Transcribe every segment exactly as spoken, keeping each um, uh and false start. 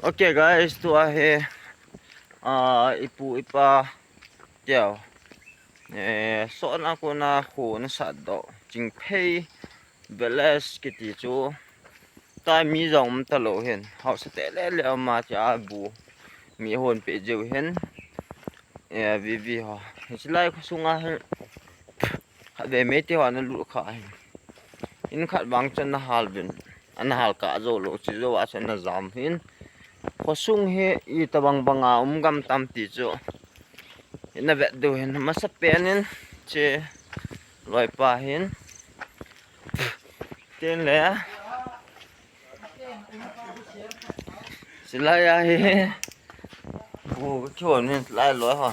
Okay guys, tua hi, ah, ipu ipa teu, eh, sotna kona kho ana satdoh Chingphei village kiti chu, tai mi jong um talou hin, haosa tele le ama tia bu mi hon pe jeu hin, eh, vivi ho. Hiche lai khosunga hin, khatvei Meitei ho ana lut kha hin. In khat vang chu ana hal vin, ana hal kah jou lou, chu jou a chu ana jam hin. Khosung hi itobang banga um gam tam ti chu ina vet diu hin, masapen in hiche loipa hin. Tin le. Hiche lai a hi. Bu kihon hin lai loi ho.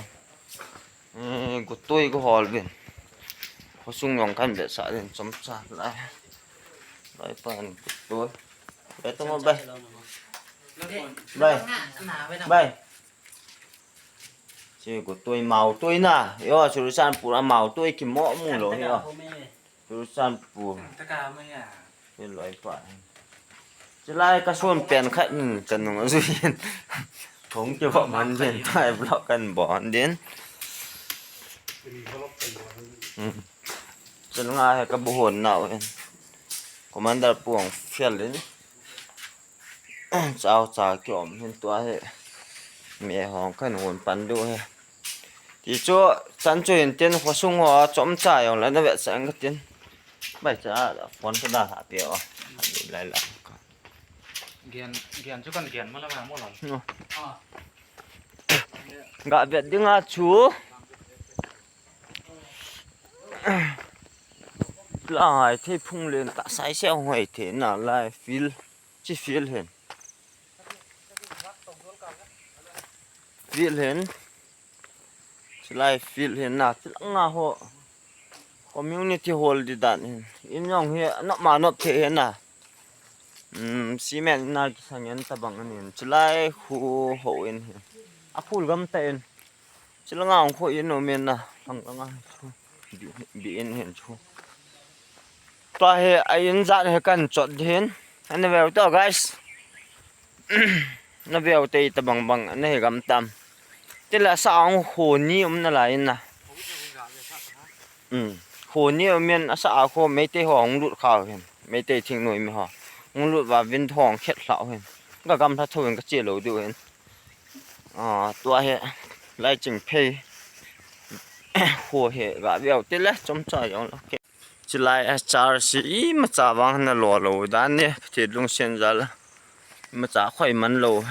Eh, gotoi kahol vin. Khosung jong kahin vetsah ding chomcha lai. Loipa in gotoi. Bai tong o bai. Bai. Bai. Hiche gotoi maotoi na. Yo, Churachandpur a maotoi kimoh mu lou hi yo. Churachandpur. Hi loipa. Hiche lai kason pen khat in kanung ajui in. Thong kivop man vin tai vlog kahin bol ding. Hmm. Hiche langa hi kabu hon nau hin. Commander pu ahung fail in. Chao cha kium hin tua hi. Mi hung kahin hon pan diu hi. Ti chu, chan chu hin tin, khosung ho chomcha jong le na vetsah ing katin. Bai cha, phone chu da ha pe o. Ani lai la. Gen, gen chu kan gen mo la ma mo la. No. Ga vet dinga chu. Lai thei phung len ta sai se hoi the na lai field. Chi field hin. Field hin. Chulai field hin na, chulanga ho. Community hall di dan hin. In jong hi, nop ma nop the hin na. Um, cement na kisang in tabang in. Chulai khu ho in hin. A phul gam ta in. Chulanga hung khu in um in na. Lang langa. Bi, bi in hin chu. Tua hi a in jat hi kan chot hin. Ana veu to, guys. Na veu te tabang bang, na hi gam tam. Tila sa ang khu ni um nalai in na. Um. Khu ni um in asa a khu Meitei ho hung lut kha hin. Meitei thingnoi mi ho. Hung lut va vin thong khet hlau hin. Ka gam tha tho in ka che lou diu hin. Ah, tua hi lai Chingphei. Khu hi ga veu tile chomcha jong lo. Chulai a char si imacha vang na lo lo dan ni, Pathen lungsen jal. Imacha khoi man lo.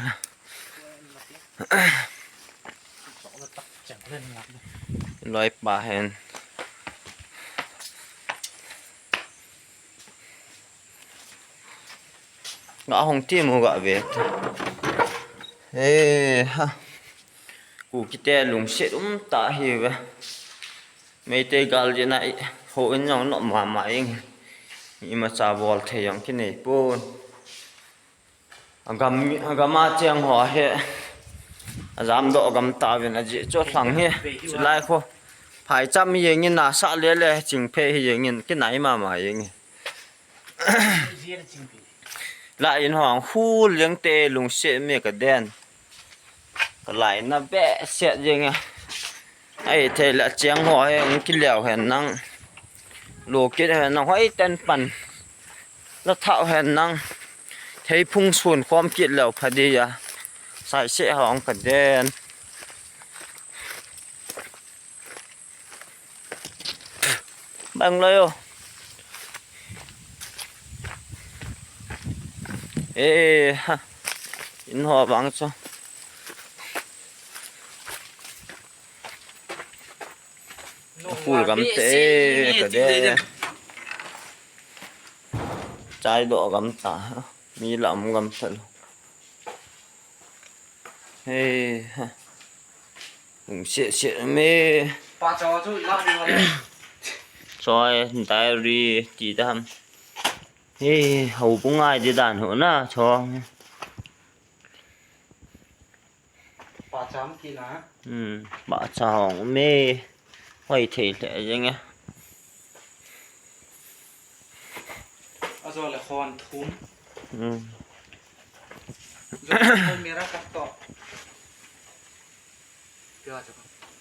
Loipa hin. Ga hung ti mu ga ve. He ha. Kukite lungset um ta hi ve. Meitei gal jina i, ho in jong nop mama ing. Imacha bol thei jong kinei pon. Agam, agam a cheng ho hi. Ajam doh gam ta vin aji chu lhang hi. Chulai khu. Phaicham hi jeng in nasa le le Chingphei hi jeng in kinai mama jeng hi. La in hong hul jeng te lungset me ka den. Ka lai na behseh jeng a. Ai thei la cheng ho he, hung kit leu hen nang. Lo kit hen nang, hoi ten pan. La thau hen nang. Thei phung sun khom kit leu pha di a. Sai se hong ka den. Bang lo yo. Eh, ha. In ho bang cho. Full gam te, ka de. Chai do gam ta. Mi lam gam ta lo. He, ha. Hung se se me. Pa cho chu la ni wale. Choi, diary, ti ta ham. He, ho bu ngai di dan ho na, cho. Pa cham ki na. Hmm, pa cha hong me. Hoi thei le jeng a. Ajo le khon thum. Hmm.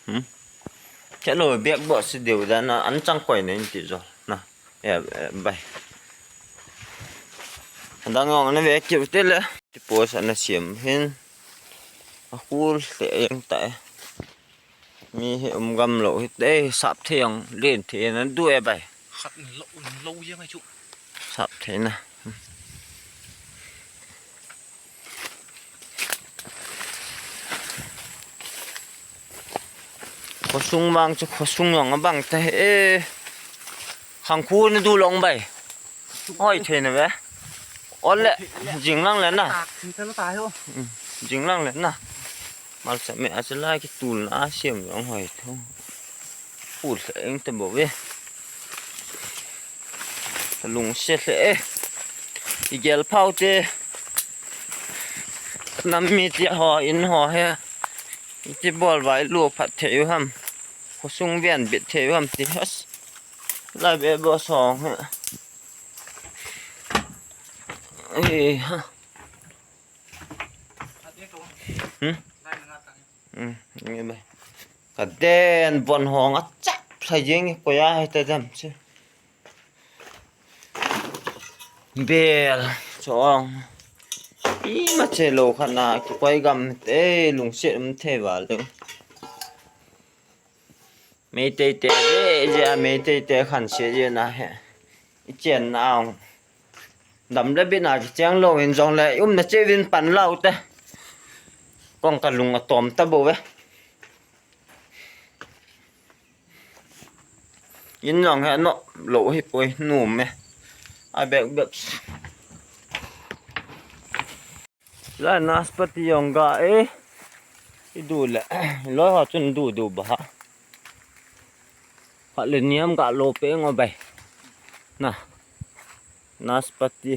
Hmm? Chalo, bag box si deu da na, an chang koi na in ti jo. Na. Ya, eh, bai. Dang ong na ve kiu te le. Ti pos ana siam hin. A hul te eng ta e. Mi hi um gam lo hi te sap thei ang len thei na du e bai. Khat ni lo, ni lo yang ai chu. Sap thei na. Khosung vang chu khosung jong abang ta e. Khangkhu na du long bai. Hoi thei na ve. Ol le, jing lang le na. Tak, thei ta lo ta ho. Hmm, jing lang le na. Mal sa me a chu lai ki tul na a siam jong hoi tho. Pu le eng te bo ve. Lungset le e. I gel phau te. Nam mi ti ho in ho he. Ti bol vai lu phat thei u ham. Khosung ven bit thei u ham ti has. Lai be bo song he. Eh, ha. Hmm? Hmm, ni bai. Ka den von hong a chap sa jing ko ya he te dam che. Bel chong. Ima che lo khana ki koi gam te lungset um thei val ding. Meitei te, je, je a Meitei te khan se je na he. I chen na ang. Dam le bit na ki cheng lo in jong le, um na che vin pan lau te. Kong ka lung a tom ta bo ve. In jong he no, lo hi poi, num me. A bek bek. Lai naspati jong ga e. I du le. Loi ho chun du du ba ha. Khat le niam ga lo pe ngo bai. Na. Naspati.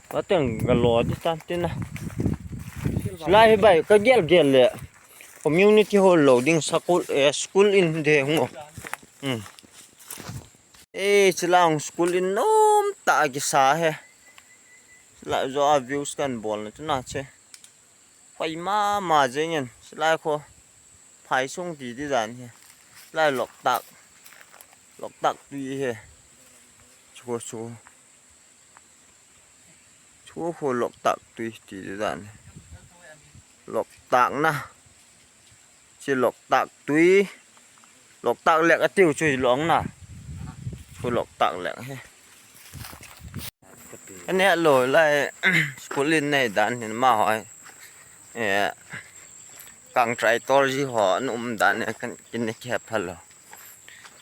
Pateng ga lo di tan tin na. Lai hi bai ka gel gel le. Community hall lo ding school, eh, school in de ngo. Hmm. Eh, chilang school in nom ta kisa he. Chilai jo a views kan bol na tuna che. Hoi mama jeng in, chilai kho phai sung ti di dan he. Chilai Loktak, Loktak tui he. Chu chu. Chu kho Loktak tui ti di dan he. Loktak na. Chu Loktak tui. Loktak lek a tiu chu hi long na. Chu Loktak lek he. Ani a lo lai school in nei dan hin ma hoi. Eh, kang tractor ji ho an um dan ne kan kin ne ke phalo.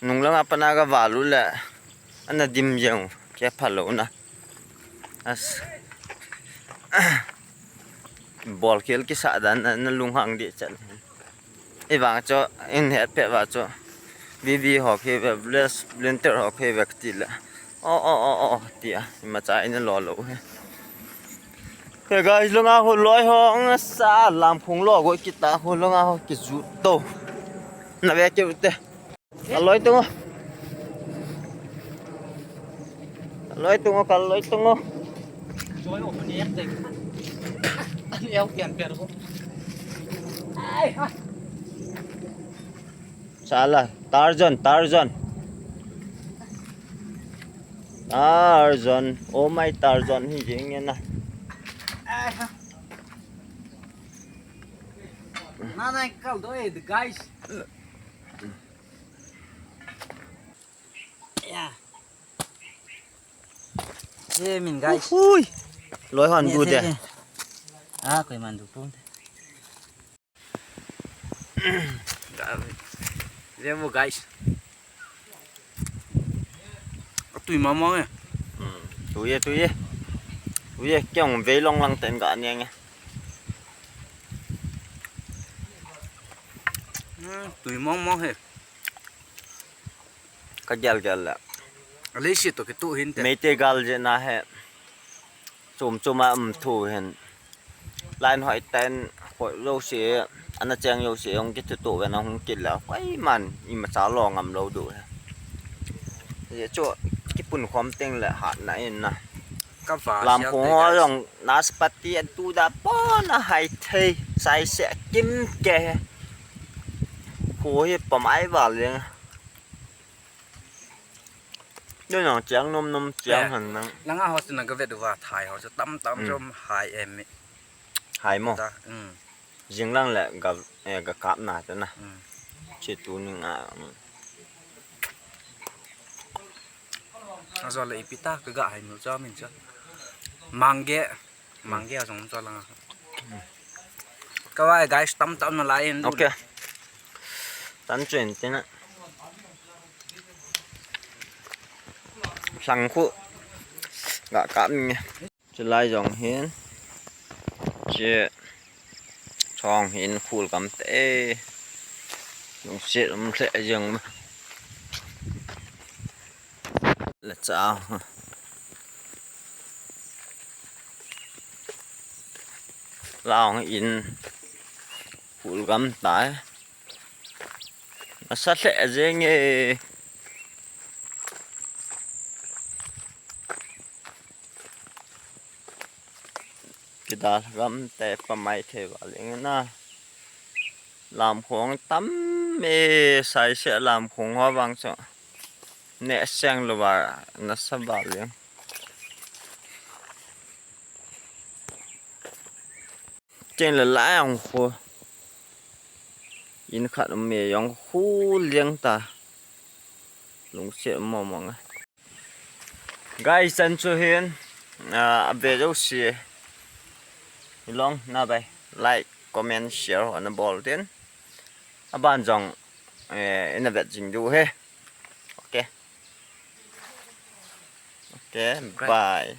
Nung langa pana ga valu le ana dim jeng ke phalo na. As. Bol khel kisa dan na, na lunghang di chan. I vang cho in het pe va cho. V V ho ke ve, bless, splinter ho ke ve ti le. O, o, o, o, ti a. I ma cha in lo lo he. Hey guys, lunga ho loi ho, ang sa lam khong lo go kita ho lunga ho ki ju to. Na ve ke u te. Ka loi tung o. Ka loi tung o, ka loi tung o. Joy of an acting. An el pian pian ko. Ai ha. Sala, Tarzan, Tarzan. Tarzan, oh my Tarzan, hi jing na. Ai ha. Na na kal do e, the guys. Ya. Ye min guys. Hui. Loi hon gu de. Ah, koi man du pun. Ye mu guys. Tui mama e. Hmm. Tui e, tui e. Tui e, kyong vei long lang ten ga ne nge. Hmm, tui mama he. Ka gel gel le. Leiset to kitu hin te. Meitei gal je na he. Chom chom a um thu hin. Line hoi ten, hoi lo se, ana cheng lo se, hong kitu tu ve na hong kit le. Koi man, i ma cha lo ngam lo du he. Chu kipun khom teng le hatna in na. Ka va lam sial khong te, ho guys. Jong naspati atu da pon a hai thei, sai se kim ke. Khu hi pamai val leng. Dun nang chiang nom nom chiang, eh, han nang. Langa ho chu na ka vet uva thai ho chu tam tam, mm, chom hai em. Hai mo. Ta, mm. Jing lang le ga, eh, ga kap na te na. Mm. Chi tu ning a, mm. Ajo le ipi ta ka ga hai mu cha min cha. Mangge. Mangge a jong cha langa. Ka vai guys, tam tam na lai in. Okay. Tan chen te na. Sang khu. Ga kap ni. Chulai jong hin, che chong hin khul kam te, lungset um lheh jeng ma. Le cha. Long in khul kam tai. Nasa lheh jeng e. Kidal gam te pamai thei val ing na. Lam khong tam e, sai se lam khong ho vang chu. Ne seng lo va, nasa val ing. Chen le lai ang khu. In khat um e, jong khu liang ta. Lungset mo mo nga. Guys, chan chu hin, ah, a ve jouse. Hilong na bai. Like, comment, share ho na bol tin. Aban jong, eh, ina vet jing diu he. Okay. Okay, bye.